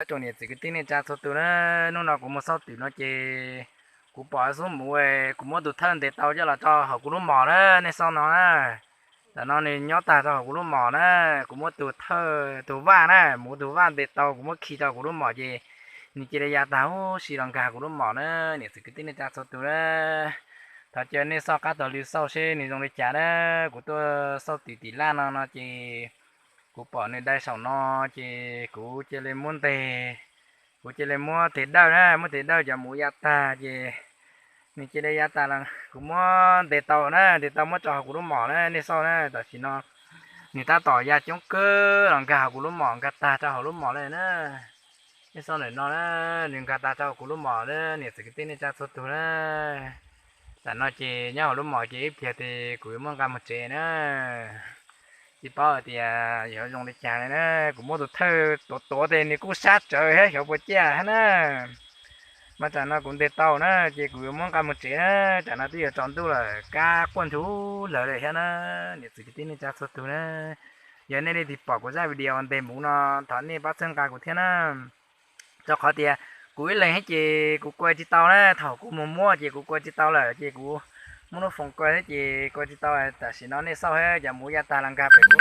Tsoom niam txiv kwv tij neej tsa txhua tus na, hnub no kuv mus xauj twm no ces kuv pom xub muv, kuv muab tus thawj ntes tau coj los rau hauv kuv lub mom na, nej xauj no na. Tam no nws nyob tag rau hauv kuv lub mom na, kuv muab tus thawj tus vaj na, muv tus vaj ntes tau kuv muab khi rau kuv lub mom ces nws cia li ya tag huv si los nkag kuv lub mom na, niam txiv kwv tij neej tsa txhua tus na. Thov caw nej xauj qab taug lw xauj seb nws zoo li cas na. Kuv tuaj xauj twm tim laj no no ces kuv pom nws dai saum no ces kuv cia li muab ntes, kuv cia li muab tes dawj na, muab tes dawj cov muv ya tag ces nws cia li ya tag los kuv muab ntes tau na, ntes tau muab tso hauv kuv lub mom na, nej xauj na. Tam sim no nws tab tom ya coob kawg los nkag hauv kuv lub mom, nkag tag rau hauv lub mom lawm na. Nej xauj ntawm no na, nws nkag tag rau kuv lub mom na, niam txiv kwv tij neej tsa txhua tus na. Tam no ces nyob hauv lub mom ces ib pliag ces kuv yuav muab nqa mus tsev na. Tsis paub hais tias yuav zoo li cas li na, kuv muab tus thawj tuav tuav ces nws kuj sab tsawv thiab xyov puas ciaj thiab na. Mas tam no kuv ntes tau na ces kuv yuav muab nqa mus tsev na, tam no twb yuav tsaus ntuj lawm, kab quaj nrug lawv lawm thiab na, niam txiv kwv tij neej tsa txhua tus na. Yog nej leej twg pom kuv zaj video ntes muv no, thov nej pab txhawb nqa kuv thiab na. Rau qhov tias kuv ib leeg thiab ces kuv kua tsis tau na, thaum kuv mus muab ces kuv kua tsis tau lawm ces kuv muab lub foos kua thiab ces kua tsis tau. Tam sim no nej xauj thiab, cov muv ya tag los nkag pem kuv lub